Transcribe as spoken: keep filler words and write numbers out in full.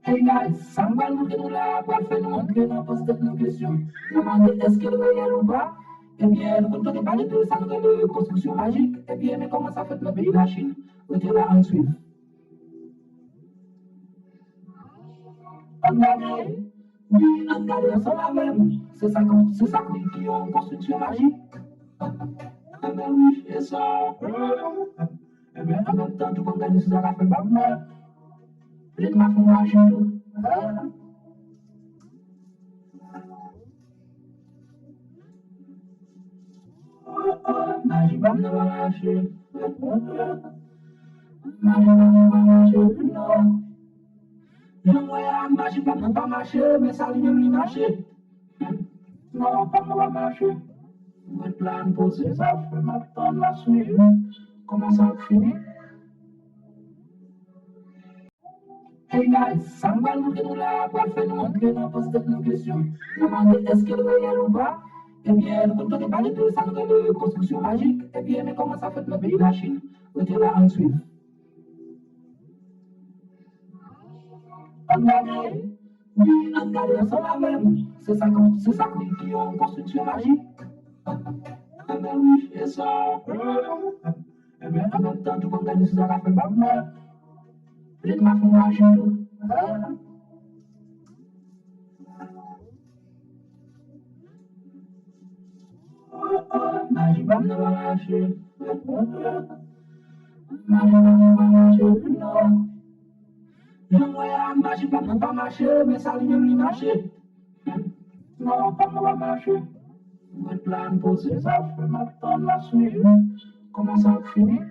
Hey guys, sa m pral montre nou la a pral fè nou antre nan poze tèt nou kesyon. Nou mande èske l reyèl ou pa? Ebyen, nou konn tande pale de sa nou rele konstriksyon majik. Ebyen, men kòman sa fèt nan peyi Lachin. Rete la, ann swiv. Ann gade, wi, ann gade ansanm avè m. Se sa k, se sa k, ki yon konstriksyon majik. Ebyen wi, e sa. Ebyen, an menm tan tou, ann gade si sa ka fè bab mwen. Petèt m a fè yon maji tou. Ah. Oh, oh, maji pa m nan pa mache. Maji pa m nan pa mache, non. Jan m wè a, maji pa m nan pa mache, men sa li menm li mache. Non, pa m nan pa mache. Mwen la, m poze zafè m, m ap tann la swiv. Kòman sa ap fini? Hey guys, sa m pral montre nou la a pral fè nou antre nan poze tèt nou kesyon. Nou mande èske l reyèl ou pa? Ebyen, nou konn tande pale de sa nou rele konstriksyon majik. Ebyen, men kòman sa fèt nan peyi Lachin. Rete la, ann swiv. Ann gade, wi, ann gade ansanm avè m. Se sa k, se sa k, ki yon konstriksyon majik. Ebyen wi, e sa. Ebyen, an menm tan tou, ann gade si sa ka fè bab mwen. Petèt m a fè yon maji tou. Ah. Oh, oh, maji pa m nan pa mache. Maji pa m nan pa mache, non. Jan m wè a, maji pa m nan pa mache, men sa li menm li mache. Non, pa m nan pa mache. Mwen la, m poze zafè m, m ap tann la swiv. Kòman sa ap fini?